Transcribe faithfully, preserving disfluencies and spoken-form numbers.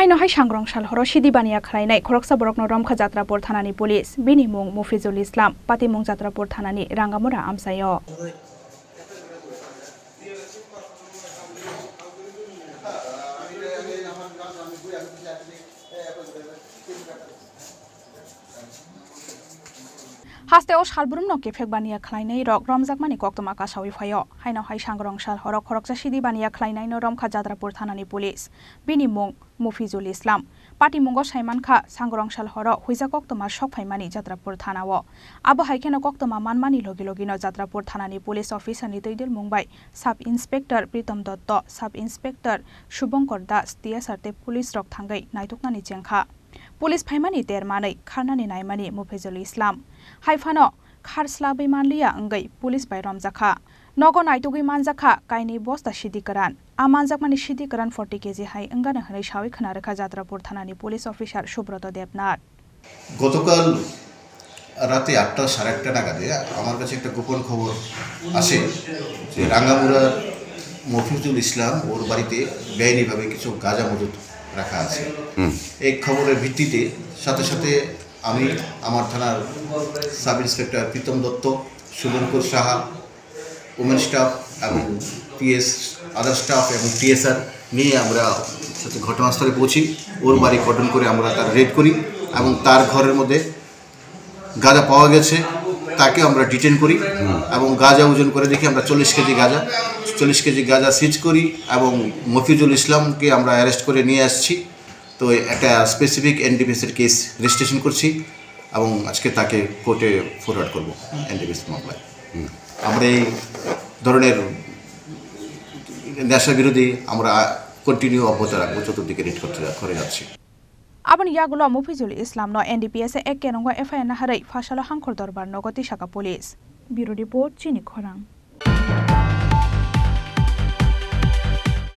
Haino hai sangrong sal horo sidi baniya khlainai khoroksa borokno romkha Jatrapur thanani police. Bini mung Mufizul Islam, patimung Jatrapur thanani Rangamura amchaio. Haste o salbrumno kephek baniya khlainai rok romjakmani koktwma kasawi phaio. Haino hai sangrong sal horo khoroksa sidi baniya khlainaino romkha Jatrapur thanani police. Bini mung Mufizul Islam. Patimungo saimankha, sangrong sal horo huija koktwma sok phaimani Jatrapur thanao. Abo hai kheno koktwma manmani logi logino Jatrapur thanani police officer ni twidulmung bai Sub Inspector Pritom Dotto, Sub Inspector Shubhankar Das, T S R tei police rok thangwi naituknani chengkha. Police phaimani ter manwi kharnani naimani Mufizul Islam. Hai phano khar slabwi manliya wngwi police bai romjakha. Nogo naitugwi manjakha kainwi bosta sidi kwran. A manjakmani sidi kwran forty K G hai wngano hwnwi sawi khna rwkha Jatrapur thanani police officer Subroto Debnath. গতকাল রাতে আটটা, সাড়ে আটটা নাগাদে আমার কাছে একটা গোপন খবর আসে যে রাঙ্গামুড়ার মফিজুল ইসলাম ওর বাড়িতে বেআইনিভাবে কিছু গাঁজা মজুত রাখা আছে। হুম। এই খবরের ভিত্তিতে সাথে সাথে আমি আমার থানার সাব ইন্সপেক্টর প্রীতম দত্ত, শুভঙ্কর সাহা, উমেন স্টাফ এবং টিএস, আদার স্টাফ এবং টিএসআর নিয়ে আমরা সাথে ঘটনাস্থলে পৌঁছি। ওর বাড়ি কর্ডন করে আমরা তার রেড করি এবং তার ঘরের মধ্যে গাঁজা পাওয়া গেছে, তাকে আমরা ডিটেন করি এবং গাঁজা ওজন করে দেখি আমরা চল্লিশ কেজি গাঁজা, চল্লিশ কেজি গাঁজা সিজ করি এবং মফিজুল ইসলামকে আমরা অ্যারেস্ট করে নিয়ে আসছি। তো একটা স্পেসিফিক এনডিপিএস এর কেস রেজিস্ট্রেশন করছি এবং আজকে তাকে কোর্টে ফরওয়ার্ড করব এনডিপিএস মামলায়। আমরা এই ধরনের নেশা বিরোধী আমরা কন্টিনিউ অব্যাহত রাখবো, চতুর্দিকে রেড করতে যা-, করে যাচ্ছি। Aboni yagulo Mufizul Islamno N D P S A K nungo F I R naharwi Phasalo Hangkhor Dorbar nogo tisaka police. Bureau Report, Chini Khorang.